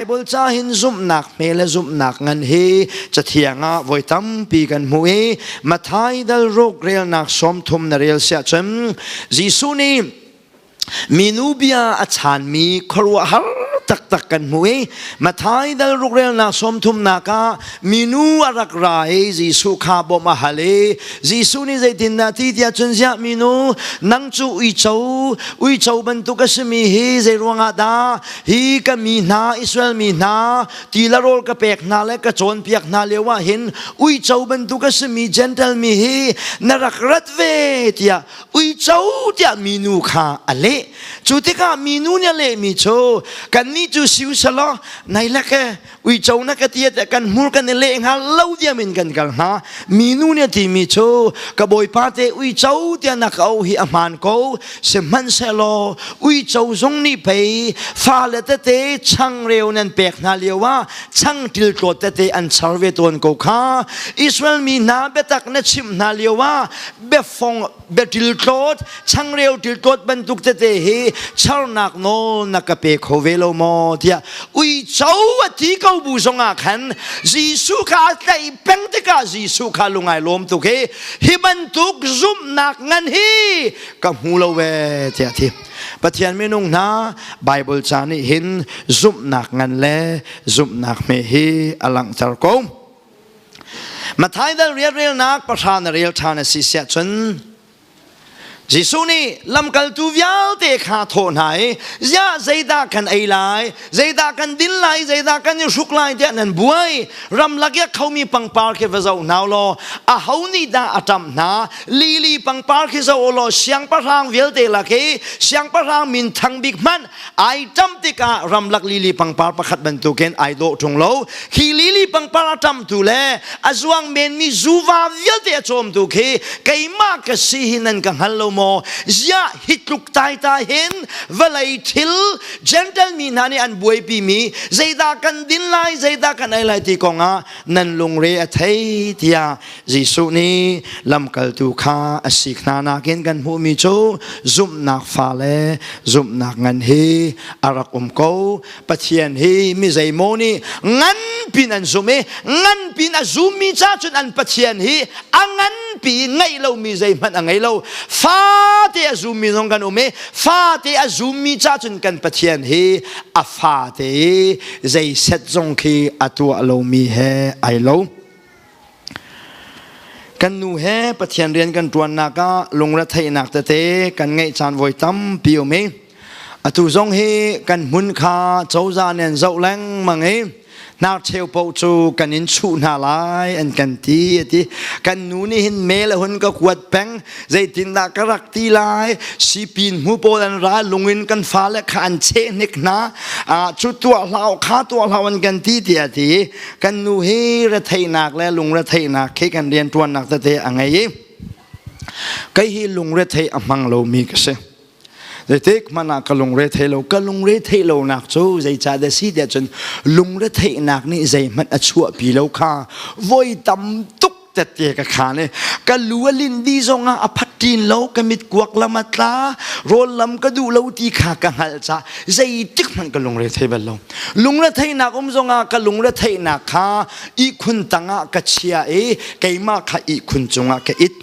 Bible ca hin zumhnak hme le zumhnak ngan hi cathiang ah voi tampi kan hmuh i Matthai dal ruk relnak 30 na rel siah cun Jesuh nih minu bia a chaanmi khuaruahhar taktak kan hmuh i Matthai dal ruk relnak 30 nak ah minu a rak ra i Jesuh kha bawmh a hal i Jesuh nih zeitindah ti tiah cun ziah minu nang cu uico uico bantuk a simi hi zei ruangah dah hi ka mi hna Israel mi hna ti le rawl ka pek hna le ka cawnpiak hna lio ah hin uico bantuk a simi Gentle mi hi na rak rat ve tiah uico tiah minu kha a leh. Cu tikah minu nih a lehmi cu kannih cu siu selaw nai lek e uico na ka ti kan hmur kan i leh hnga lo diam in kan kal hnga. Minu nih a timi cu ka bawipa te uico tiah na ka auh hi a hmaan ko. Sihmanhsehlaw uico zong nih pei fale tete changreu nan pek hna lio ah changtil tlawt tete an char ve tawn ko kha. Israel mi hna biatak na chimh hna lio ah biafong biatil tlawt changreu til tlawt bantuk tete hi charnak nawl na ka pe kho ve lo maw tiah uico a ti ko bu zongah khan Jesuh kha a tlaih peng tikah Jesuh kha lungai lawm tuk hi hi bantuk zumhnak ngan hi ka hmu lo ve tiah thi. Pathian minung hna, Bible ca nih hin zumhnak ngan le zumhnak hme hi a langhter ko. Matthai dal rianrelnak pahra na rel ṭhan a si siah cun Jesuh nih lamkaltu vialte kha thawh hna i ziah zeidah kan ei lai, zeidah kan din lai, zeidah kan i hruk lai tiah nan buai. Ramlak i a khomi pangpar khi va zoh hna law aho nih dah a ṭamh hna? Lili pangpar khi zoh u law siangpahrang vialte lak i siangpahrang min thang bik hmanh ai ṭamh tikah ramlak lili pangpar pakhat bantukin ai dawh ṭung lo. Khi lili pangpar a ṭamhtu le a zuang menmi zuva vialte a cawmtu khi keimah ka si hi nan ka hngal lo maw? Ziah hi tluk taitai hin vawlei thil Gentle mi hna nih an buaipi mi zeidah kan din lai, zeidah kan ei lai ti kongah nan lungre a thei tiah Jesuh nih lamkaltu kha a sik hna nakin kan hmuhmi cu zumhnak fa le zumhnak ngan hi a rak um ko. Pathian hi mi zeimaw nih nganpin an zum i nganpin a zummi ca cun an Pathian hi a nganpi ngeih lomi zeihmanh a ngei lo. Fate a zummi zong kan um i fate a zummi ca cun kan Pathian hi a fate i zei set zong khi a tuah lomi he ai lo. Kan nu he Pathian rian kan ṭuannak ah lungretheihnak tete kan ngeih caan voi tampi um i atu zong hi kan hmun kha cozah nih an zoh lengmang i hnarcheu paoh cu kan in chuh hna lai an kan ti a ti. Kan nu nih hin mail a hun ka kuat peng. Zeitindah ka rak ti lai? Sipin hmu pawl an ra, lungin kan fale kha an cheh hnik hna. Cu tuah hlah kha tuah hlah an kan ti tiah a ti. Kan nu hi retheihnak le lungretheihnak khi kan rianṭuannak tete a ngei i kei hi lungretheih a hmang lomi ka si. Zeitik hmanh ah ka lungre thei lo. Ka lungre theih lonak cu zeicahdah si tiah cun lungretheihnak nih zeihmanh a chuahpi lo kha voi tam tuk tette ka khan i ka lu a linh dih zongah a phat ṭin lo, ka mit kuak lam a tla, rawl lam ka duh lo ti kha ka hngalh caah zeitik hmanh ka lungre thei bal lo. Lungretheihnak um zongah ka lungretheihnak kha ihkhun tangah ka chia i keimah kha ihkhun cungah ka it.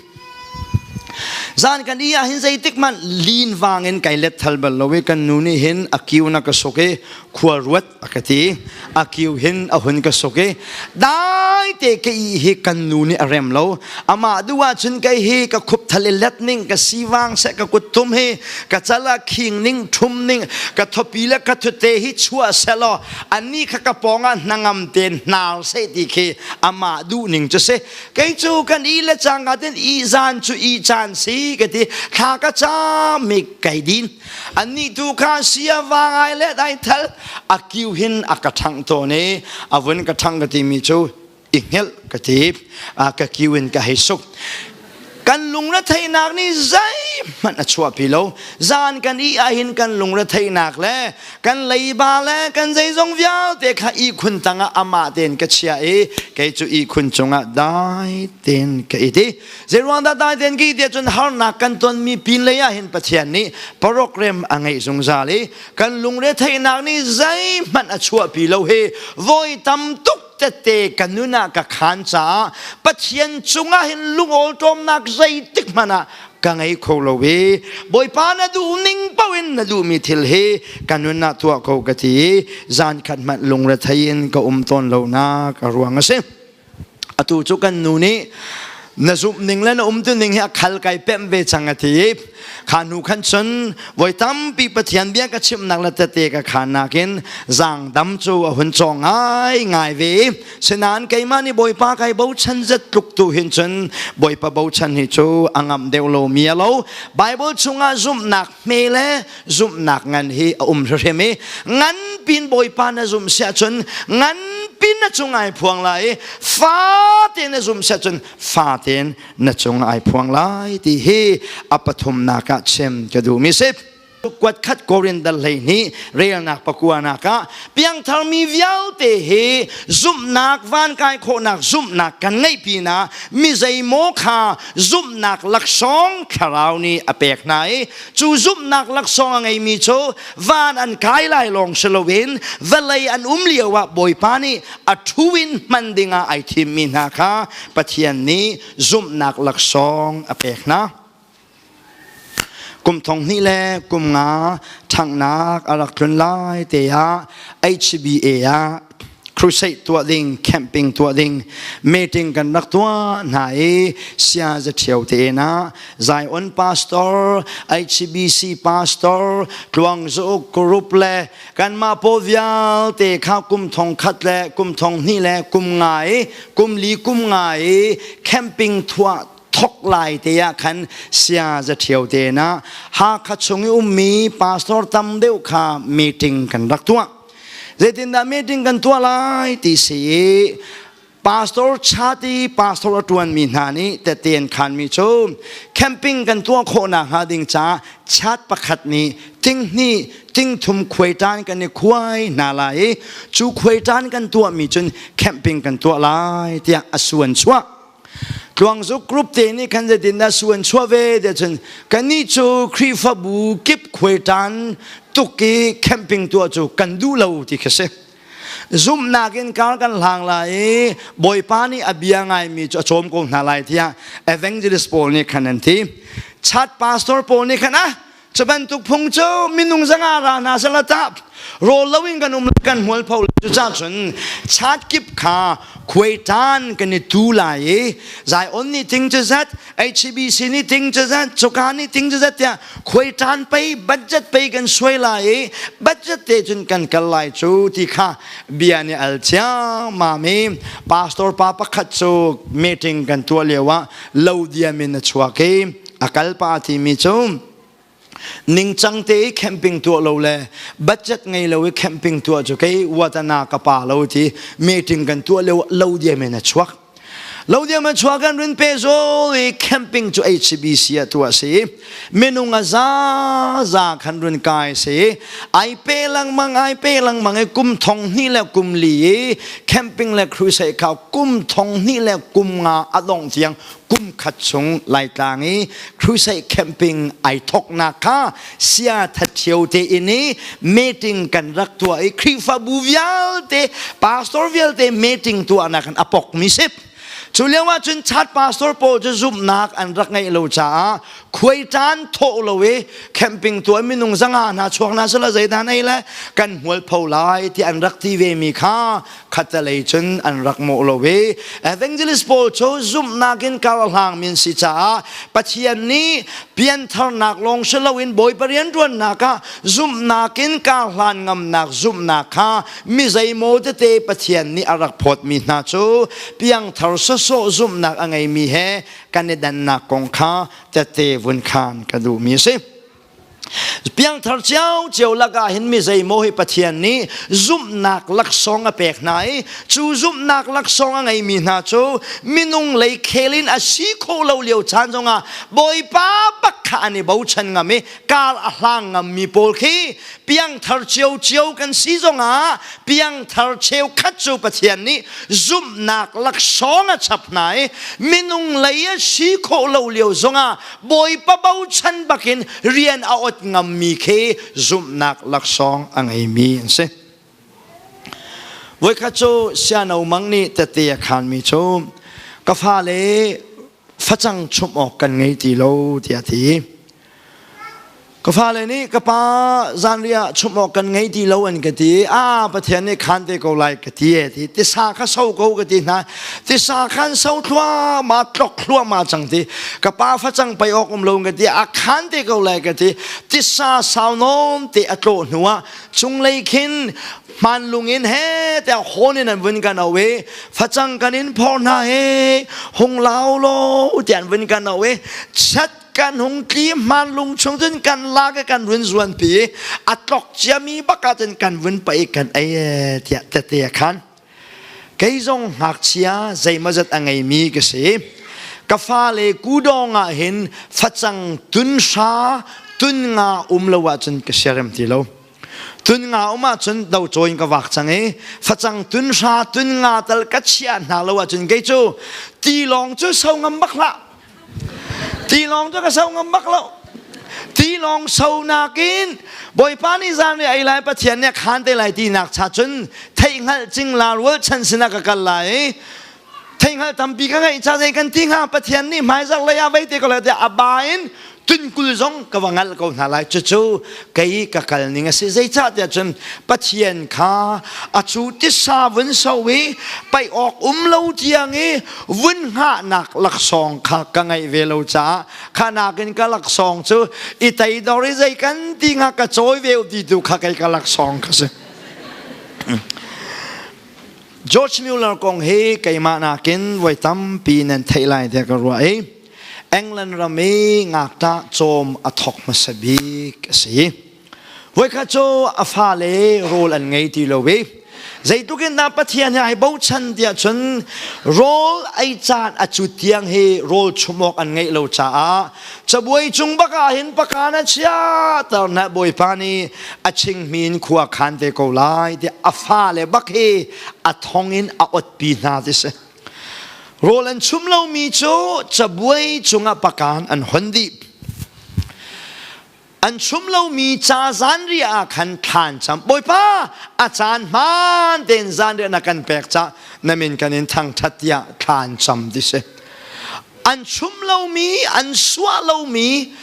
Zan kan i ah hin zeitik hmanh lin vang in kai let thal bal lo i kan nu nih hin a kiu na ka suk i khua ruat a ka ti. A kiu hin a hun ka suk i dai te ka i hi kan nu nih a rem lo. Amah duh ahcun kei hi ka khup thal i let ning, ka sivang seh, ka kuttum hi ka cal ah khing ning, ṭhum ning, ka thopi le ka thute hi chuah selaw annih kha ka pawng ah hnangam tein hnar seh ti khi amah duh ning cu si. Kei cu kan i le cangka ten i zan cu i caan si ka ti. Thla ka cam i kai din. Annih tu kha sia vangai le dai thal a kiu hin a ka ṭhangh tawn i a vun ka ṭhangh ka timi cu i hngelh ka ti. Ka kiu in ka hei suk. Kan lungretheihnak nih zeihmanh Zeihmanh a chuahpi lo. Zan kan ih ahhin kan lungretheihnak le kan leiba le kan zeizong vialte kha ihkhun tangah amah tein ka chia i kei cu ihkhun cungah dai tein ka it i zeiruang dah dai tein ka it tiah cun harnak kan tonmi pin lei ah hin Pathian nih program a ngeih zungzal i kan lungretheihnak nih zeihmanh a chuahpi lo hi voi tam tuk tette ka nun ah ka khaan caah Pathian cungah hin lungawlṭawmnak zeitik hmanh ah ka ngei kho lo i Bawipa na duh ning paoh in na duhmi thil hi ka nun ah tuah ko ka ti i zan khat hmanh lungrethei in ka um tawn lonak a ruang a si. Atu cu kan nu nih na zumh ning le na umtu ning hi a khal kai pemh ve cang a ti i kha hnu khan cun voi tampi Pathian bia ka chimhnak le tete ka khaan nakin zaangdam cu a hun cawng ngai ngai ve i sinain keimah nih Bawipa kai bochan zet tluk tu hin cun Bawipa bochan hi cu a ngamh deuh lomi a lo. Bible chungah zumhnak hme le zumhnak ngan hi a um hrimhrim i ngan pin Bawipa na zumh siah cun ngan pin na cung ai phuang lai i fa tein na zumh siah cun fa tein na cung ai phuang lai ti hi a pathumnak ah chim ka duhmi si. Kuat khat Korin dal 12 relnak pakuanak ah piangthar mi vialte hi zumhnak vankai khawhnak zumhnak kan ngeih pinah mi zeimaw kha zumhnak laksawng thlarau nih a pek hna i cu zumhnak laksawng a ngeimi cu van an kai lai lawng si loin vawlei an um lio ah Bawipa nih a thu in hman dingah ai thimmi hna kha Pathian nih zumhnak laksawng a pek hna. Kum thong hnih le kum nga ṭhanghnak a rak tlun lai te ah HBA ah crusade tuah ding, camping tuah ding, meeting kan rak tuah hna i sia za ṭhio te na Zion pastor, HBC pastor, Tluang Zuk group le kanmah pawl vialte kha kum thong khat le kum thong hnih le kum nga i kum li kum nga i camping thuah thok lai te ah khan sia za ṭhio te na Hakha chung i ummi pastor tam deuh kha meeting kan rak tuah. Zeitindah meeting kan tuah lai ti si i pastor chati pastor a ṭuanmi hna nih tette an khanmi cu camping kan tuah khawh nakhnga ding caah chat pakhat nih ting hnih ting thum khuaiṭan kan i khuai hna lai i cu khuaiṭan kan tuahmi cun camping kan tuah lai tiah a suan chuah. Tluangzuk group te nih khan zeitindah su an chuah ve tiah cun kannih cu Khrihfabu kip khuaiṭan tuk i camping tuah cu kan duh lo ti khi si. Zumhnak in kar kan hlang lai i Bawipa nih a bia ngaimi cu a cawm ko hna lai tiah evangelist pawl nih khan an ti. Chat pastor pawl nih khan ah Cu bantuk phung cu minung zanga ra hna sala tah rawl loin kan um kan hmual pho cu ca cun chat kip kha khuai tan kan i tu lai i Zion nih ting cu zat HBC nih ting cu zat cuka nih ting cu zat tiah khuai tan pei budget pei kan suai lai i budget te cun kan kal lai cu ti kha bia nih al ciammam i pastor pa pakhat cu meeting kan tuah lio ah lo diam in a chuak i a kalpa timi cu ningcang te i camping tuah lo le budget ngei lo i camping tuah cu kei watana ka pa lo ti meeting kan tuah lio lo diam in a chuak lo diam a chuak kan rin pe zol i camping cu HCBC ah tuah si minung a za za khan run kai si ai pe langmang ai pe langmang i kum thong hnih le kum li i camping le crusade kha kum thong hnih le kum nga a dong tiang kum khat chung Laitlang i crusade camping ai thoknak kha sia thathio te in i meeting kan rak tuah i Khrihfabu vialte pastor vialte meeting tuahnak in a pok mi si cu lio ah cun chat pastor pawl cu zumhnak an rak ngeih lo caah khuai ṭan thawh lo i camping tuah minung zanga hna chuak hna sala zeidah nei le kan hmual pho lai ti an rak ti ve mi kha khattelei cun an rak mawh lo i evangelist pawl cu zumhnak in kar a hlang min si caah Pathian nih piantharnak lawng si loin Bawipa rianṭuannak ah zumhnak in kar hlan ngamnak zumhnak kha mi zeimaw tete Pathian nih a rak phawtmi hna cu piangthar sawsawh zumhnak a ngeimi he kan i dannak kong kha tete vun khan ka duhmi a si. Piangthar cio lakah hin mi zeimaw hi Pathian nih zumhnak laksawng a pek hna i cu zumhnak laksawng a ngeimi hna cu minung lei khel in a si khawh lo lio caan zongah Bawipa bak kha an i bochan ngam i kar a hlang ngammi pawl khi piangthar cio kan si zongah piangthar cheukhat cu Pathian nih zumhnak laksawng a chap hna i minung lei a si khawh lo lio zongah Bawipa bochan bakin rian a ot ngammi khi zumhnak laksawng a ngeimi an si. Voikhat cu siano mang nih tete a khanmi cu ka fale facang chumh awk kan ngei ti lo tiah a ti. Ka fale nih ka pa zanriah chumh awk kan ngei ti lo an ka ti. Ah Pathian nih khan te ko lai ka ti e ti. Tisa kha so ko ka ti hna. Tisa khan so thluahmah tlok thluahmah cang ti. Ka pa facang pei awk um lo ka ti. A khan te ko lai ka ti. Tisa sau nawn te a tlawh hnu ah cunglei khin hmanlung in he tiah hawn in an vun kan au i facang kan in phor hna he hung lau lo tiah an vun kan au i chat kan hung tli hmanlung chung cun kan lak i kan vun zuan pi a tlok ciami bak ah cun kan vun paih kan ei tiah tete a khan kei zong ngakchia zeimawzat a ngeimi ka si ka fale kudawng ah hin facang tun hra tun nga um lo ahcun ka siarem ti lo tun nga um ahcun do cawi in ka vak cang i facang tun hra tun nga tal ka chiah hna lo ahcun kei cu tilawng cu so ngam bak hlah Tilawng cu ka so ngam bak lo. Tilawng so nakin Bawipa nih zan ri ei lai Pathian nih a khaan te lai tinak cha cun theihhngalh cingla rualchan sinah ka kal lai i theihhngalh tampi ka ngeih cha zei kan ti hnga Pathian nih hmaizarh lei ah vei te ko lai tiah a ba in tunkul zong ka va ngalh ko hna lai cucu kei ka kal ning a si zeicahtiah cun Pathian kha a cu tisa vun so i paih awk um lo tiang i vun hngahnak laksawng kha ka ngeih ve lo caah kha nakin ka laksawng cu i teidor i zei kan ti hnga ka cawi ve ti tu kha kei ka laksawng ka si. George Mueller kong hi keimah nakin voi tampi nan theih lai tiah ka ruah i England ram i ngakṭah cawm a thawk hmasa bik a si. Voikhat cu a fale rawl an ngei ti lo i zeitluk in dah Pathian hi ai bochan tiah cun rawl ei caan a cut tiang hi rawl chum awk an ngeih lo caah cabuai cung bak ah hin pakan a chiahter na Bawipa nih a chingmi in khua khan te ko lai tiah a fale bak hi a thong in a otpi hna ti si. Rawl an chum lomi cu cabuai cungah pakan an hon dih. An chum lomi ca zanriah ah khan thlan cam. Bawipa, a caan hmaan tein zanriah na kan pek cah na min kan in thangṭhat tiah thlan cam ti si. An chum lomi, an suah lomi,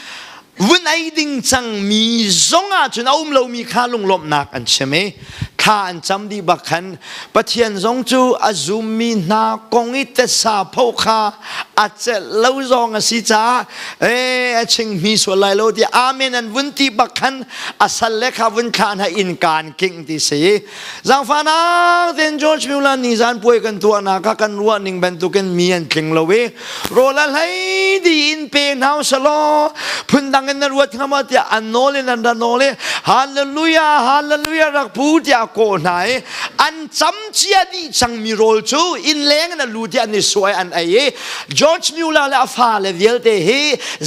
vun ei ding cangmi zong ah cun a um lomi kha lunglawmhnak an chim i thla an cam dih bak khan Pathian zong cu a zummi hna kong i tesa pho kha a celh lo zong a si caah e a chingmi sual lai lo ti amen an vun ti bak khan a sal le kha vun thla hna in kaan king ti si zangfahnak ten George Mueller ni zan puai kan tuahnak ah kan ruah ning bantukin mi an tling lo i rawl a hlei di in pe hna usalaw phundang in na ruat hnga maw tiah an nawl in an ra nawl i hallelujah hallelujah rak pu tiah a kawh hna i an cam cia dih cangmi rawl cu inn leng in a lu tiah an i suai an ei i George Mueller le a fale vialte hi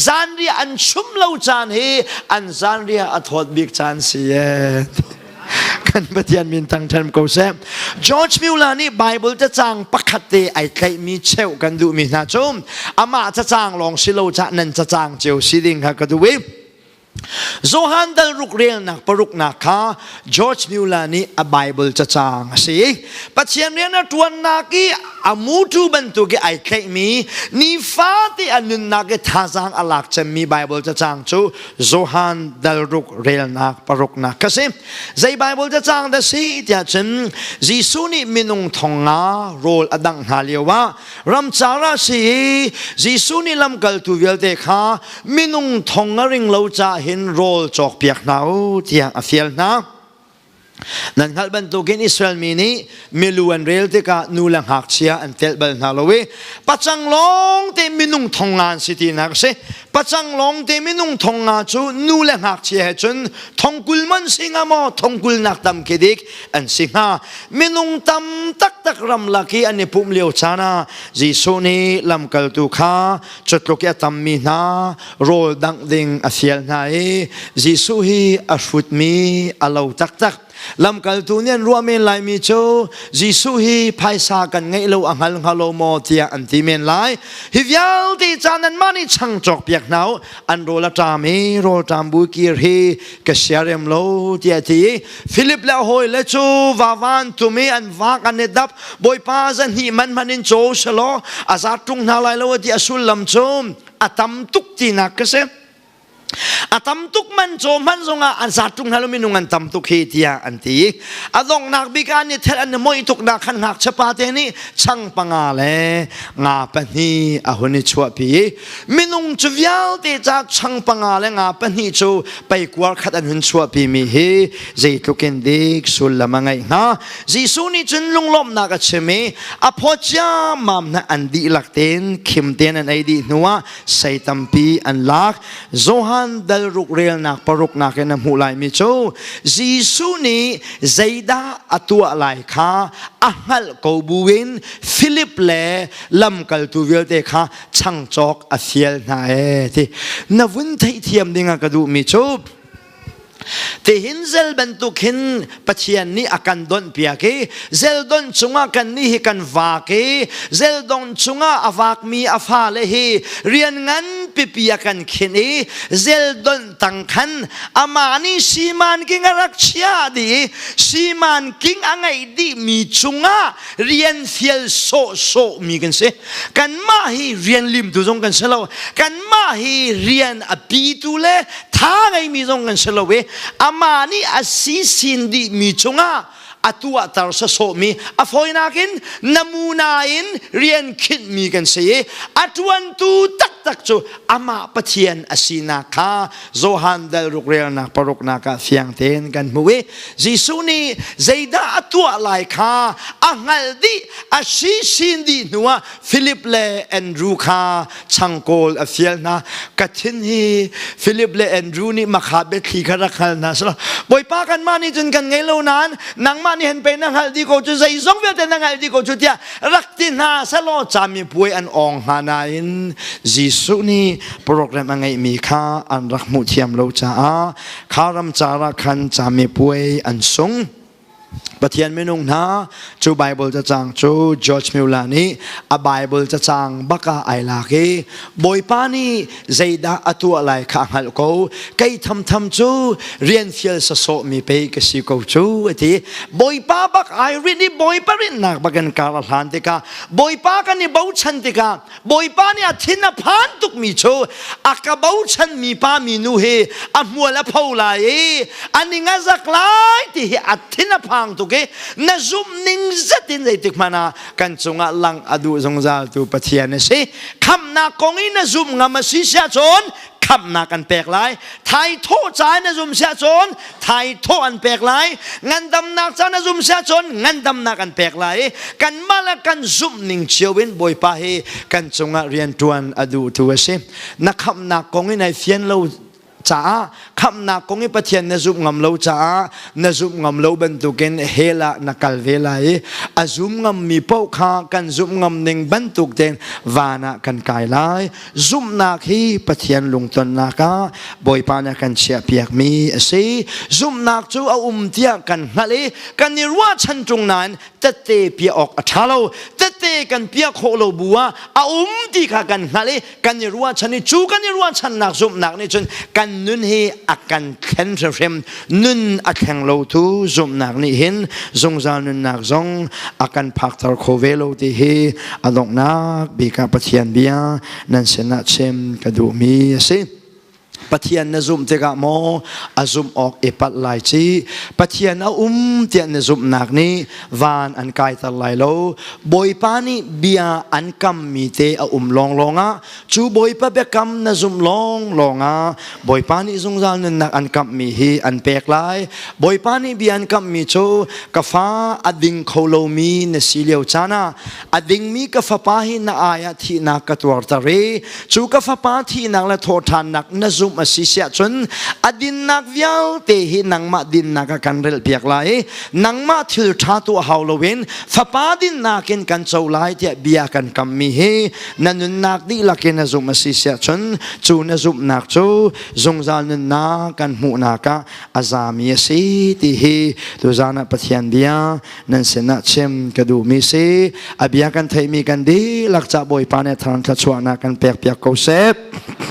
zanriah an chum lo caan hi an zanriah a thawt bik caan si ee kan Pathian min thangṭhat ko seh. George Mueller nih Bible cacang pakhat te ai tlaihmi cheuh kan duhmi hna cu amah cacang lawng si lo cah nan cacang cio si ding kha ka duh i Johan dal ruk relnak paruknak kha George Mueller nih a Bible cacang a si. Pathian rian a ṭuannak i a mutu bantuk i ai tlaihmi nifate a nunnak i thazaang a lak cemmi Bible cacang cu Johan dal ruk relnak paruknak ka si. Zei Bible cacang dah si tiah cun Jesuh nih minung thong nga rawl a dangh hna lio ah ramcar ah si i Jesuh nih lamkaltu vialte kha minung thong a ring lo ca hin rawl cawkpiak hna u tiah a fial hna. Nan hngalh bantukin Israel mi nih milu an rel tikah nu le ngakchia an telh bal hna lo i pacang lawng te minung thong nga an si tinak a si. Pacang lawng te minung thong nga cu nu le ngakchia he cun thongkul man si hnga maw thongkul nak tam khi dik an si hnga. Minung tam taktak ramlak i an i pumh lio caan ah Jesuh nih lamkaltu kha cutluk i a tammi hna rawl dangh ding a fial hna i Jesuh hi a hrutmi a lo taktak. Lamkaltu nih an ruah men laimi cu Jesuh hi phaisa kan ngeih lo a hngal hnga lo maw tiah an ti men lai. Hi vialte caan anmah nih chang cawk piak hna u an rawl a ṭam i rawlṭam bu kir hi ka siarem lo tiah a ti i Philip le a hawile cu vavan tum i an vak an i dap Bawipa zahnih man hmanh in caw selaw a zat ṭung hna lai lo a ti a sullam cu a tam tuk tinak ka si. A tam tuk man caw hman zongah an zat ṭung hna lo minung an tam tuk hi tiah an ti. A donghnak bik ah an i thelh an i moih tuk nak khan ngakchia pa te nih chang panga le nga pahnih a hun i chuahpi i minung cu vialte ca chang panga le nga pahnih cu peikuar khat an hun chuahpi mi hi zeitluk in dik sullam a ngeih hnga. Jesuh nih cun lunglawmhnak a chim i a phaw ciammam hna an dihlak tein khim tein an ei dih hnuah sei tampi an lak. Johan dal ruk relnak paruknak in a hmuh laimi cu Jesuh nih zeidah a tuah lai kha a hngalh ko buin Philip le lamkaltu vialte kha changcawk a fial hna ee ti na vun theihthiam ding ah ka duhmi cu Tihin zel bantuk hin Pathian nih a kan donh piak i zeldon cungah kan nih hi kan vak i zeldon cungah a vakmi a fale hi rian ngan pipi a kan khinh i zeldon tang khan amah nih siman king a rak chia dih i siman king a ngeih dihmi cungah rian fial sawhsawh mi kan si. Kanmah hi rian limtu zong kan si lo. Kanmah hi rian a pitu le tha ngeimi zong kan si lo i amah nih a si sin dihmi cungah a tuahter sawsawhmi a fawinak in namuna in rian khinhmi kan si i a ṭuantu taktak cu amah Pathian a sinak kha Johan dal ruk relnak paruknak ah fiang tein kan hmuh i Jesuh nih zeidah a tuah lai kha a hngalh dih a si sin dih hnuah Philip le Andrew kha changkawl a fial hna ka thin hi Philip le Andrew nih makha biathli kha rak hngal hna selaw Bawipa kanmah nih cun kan ngei lo nain nangmah nih han pei na hngalh dih ko cu zeizong vialte na hngalh dih ko cu tiah rak ti hna selaw camipuai an awng hnga nain Jesuh nih program a ngeihmi kha an rak hmuh thiam lo caah kha ram car ah khan camipuai an sung. Pathian minung hna cu Bible cacang cu George Mueller nih a Bible cacang bak ah ai lak i Bawipa nih zeidah a tuah lai kha a hngalh ko kei thamtham cu rian fial sasawh mi pei ka si ko cu a ti Bawipa bak ai rinh i Bawipa rinhnak bak in kar a hlan tikah Bawipa kan i bochan tikah Bawipa nih a thin a phan tukmi cu a ka bochanmi pa minu hi a hmual a pho lai i a ning a zak lai ti hi a thin a phang tuk i na zumh ning zet in zeitik hmanh ah kan cungah lang a duh zungzal tu Pathian a si khamhnak kong i na zumh ngam a si siah cun khamhnak an pek lai thaithawh ca in a zum siah cun thaithawh an pek lai ngandamnak ca na zum siah cun ngandamnak an pek lai i kanmah le kan zumh ning cio in Bawipa hi kan cungah rianṭuan a duhtu a si na khamhnak kong in ai fian lo caah khamhnak kong i Pathian na zumh ngam lo caah na zumh ngam lo bantukin hell ah na kal ve lai i a zum ngammi paoh kha kan zumh ngam ning bantuk tein van ah kan kai lai Zumhnak hi Pathian lungtonnak ah Bawipa nih a kan chiahpiakmi a si. Zumhnak cu a um tiah kan hngalh i kan i ruahchan ṭung nain tette piah awk a ṭha lo. Tette kan piah khawh lo bu ah a um ti kha kan hngalh i kan i ruahchan i cu kan i ruahchannak zumhnak nih cun kan nun hi a kan thlen hrimhrim. Nun a thleng lotu zumhnak nih hin zungzal nunnak zong a kan phakter kho ve lo ti hi a donghnak bik ah Pathian bia nan sinah chim ka duhmi a si. Pathian na zumh tikah maw a zumh awk i palh lai ci Pathian a um tiah na zumhnak nih van an kaiter lai lo Bawipa nih bia an kammi te a um lawnglawng ah cu Bawipa biakam na zumh lawnglawng ah Bawipa nih zungzal nunnak an kamhmi hi an pek lai Bawipa nih bia an kamhmi cu ka fa a ding kho lomi na si lio caan ah a dingmi ka fapa hi na ai ah thihnak ka tuarter i cu ka fapa thihnak le thawhṭhannak na zumh a si siah cun a dinnak vialte hi nangmah dinnak ah kan relpiak lai i nangmah thil ṭha tuah hau loin fapa dinnak in kan co lai tiah bia kan kammi hi na nunnak dihlak in na zumh a si siah cun cu na zumhnak cu zungzal nunnak kan hmuhnak ah a zami a si ti hi tuzan ah Pathian bia nan sinah chim ka duhmi si a bia kan theihmi kan dihlak ca Bawipa nih thang thluachuahnak kan pek piak ko seh.